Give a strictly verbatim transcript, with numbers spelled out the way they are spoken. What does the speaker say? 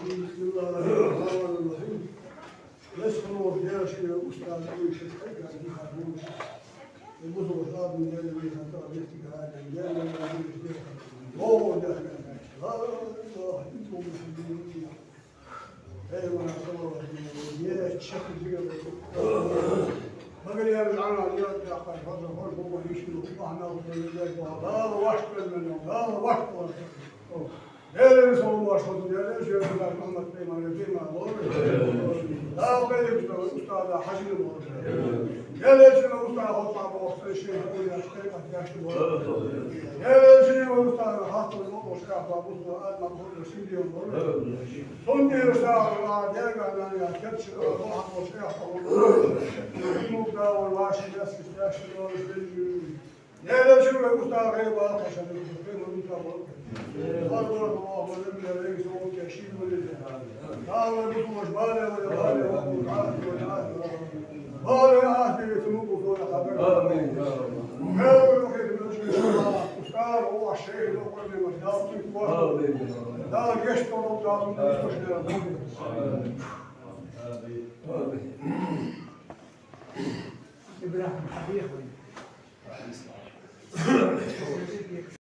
بسم الله الرحمن الرحيم. Лаьца хинна волча Даьла ший устаз вуйшат хьайгара дихар вуйш. Бусалба адам Даьла вийхар тӀа дихтига хьайгара Даьла вийхар. Богу Даьла. لا إله إلا الله محمد رسول الله. Пайхамара саллаллаху алейхи ва саллам, е чакх зига. Магар яр жана я дахар фаза хор богу иши. Аллаху акбар. Дала вашт бен, Дала вашт бен. Даьла салам-моаршал хилда, Даьла элча Мухьаммад пайхамара, пайхамара лора. Дала къайле устаза Хьажина лора. Даьла элча устаза хьалха бохса шейх уяш тайпа дашта лора. Даьла элча устаза хьалха бохса кафа бусла адма бусла синдион лора. Сунни сагӀа дяга нана керча лора, бохса кафа лора. Мугда лора, ваши яски дашта лора. Даьла элча вай устаза гӀайба алхашан духьа, вай мута бо. Аллаху акбар, Даьла элча вай ший вали. Дала бусалба бале вай, бале вай, бале вай. Бале ахтери цу мукъу зона хабар. Амин. Даьла элча вай устаза, вай шейх, вай къурбан, Дала цунга вай. Амин. Дала гешт долда, Дала цунга гешт долда. Амин. Ибрахим Хабиев вай.